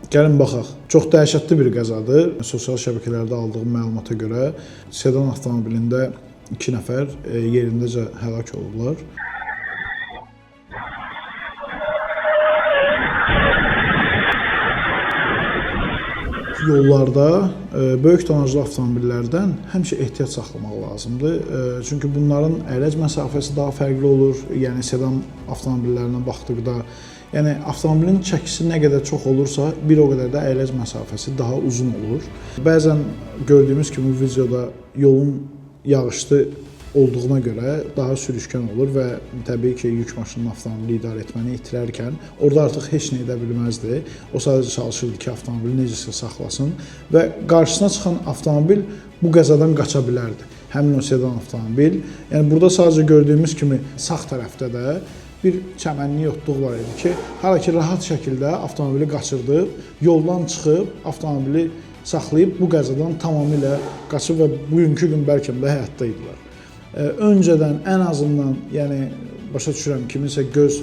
Gəlin baxaq. Çox dəhşətli bir qəzadır. Sosial şəbəkələrdə aldığım məlumata görə sedan avtomobilində 2 nəfər yerindəcə həlak olublar. Yollarda böyük tonajlı avtomobillərdən həmişə ehtiyat saxlamaq lazımdır. Çünki bunların əyləc məsafəsi daha fərqli olur. Yəni sedan avtomobillərinə baxdıqda, yəni avtomobilin çəkisi nə qədər çox olursa, bir o qədər də əyləc məsafəsi daha uzun olur. Bəzən gördüyümüz kimi bu videoda yolun yağışlı olduğuna görə daha sürüşkən olur və təbii ki, yük maşınının avtomobili idarə etməni itirərkən orada artıq heç nə edə bilməzdi. O sadəcə çalışırdı ki, avtomobili necəsə saxlasın və qarşısına çıxan avtomobil bu qəzadan qaça bilərdi. Həmin o sedan avtomobil. Yəni burada sadəcə gördüyümüz kimi sağ tərəfdə də bir çəmənlik otluq var idi ki, hara ki rahat şəkildə avtomobili qaçırdıb, yoldan çıxıb avtomobili saxlayıb bu qəzadan tamamilə qaçıb və bugünkü gün bəlkə də həyatda idilər. Öncədən ən azından, yəni başa düşürəm kiminsə göz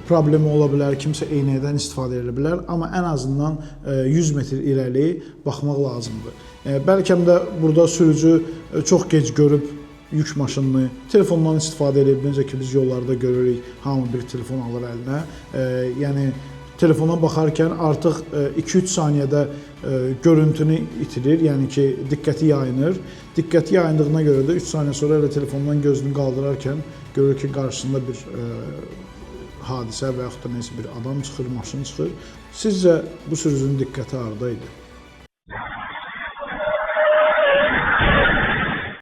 problemi ola bilər, kimsə eynəkdən istifadə edə bilər, amma ən azından 100 metr irəli baxmaq lazımdır. Bəlkə də burada sürücü çox gec görüb yük maşınını, telefondan istifadə edib, necə ki biz yollarda görürük, hamı bir telefon alır əlinə. Yəni telefona baxarkən artıq 2-3 saniyədə görüntünü itirir, yəni ki, diqqəti yayınır. Diqqəti yayındığına görə də 3 saniyə sonra elə telefondan gözünü qaldırarkən görür ki, qarşısında bir hadisə və yaxud da nəsə bir adam çıxır, maşın çıxır. Sizcə bu sürücünün diqqəti harda idi?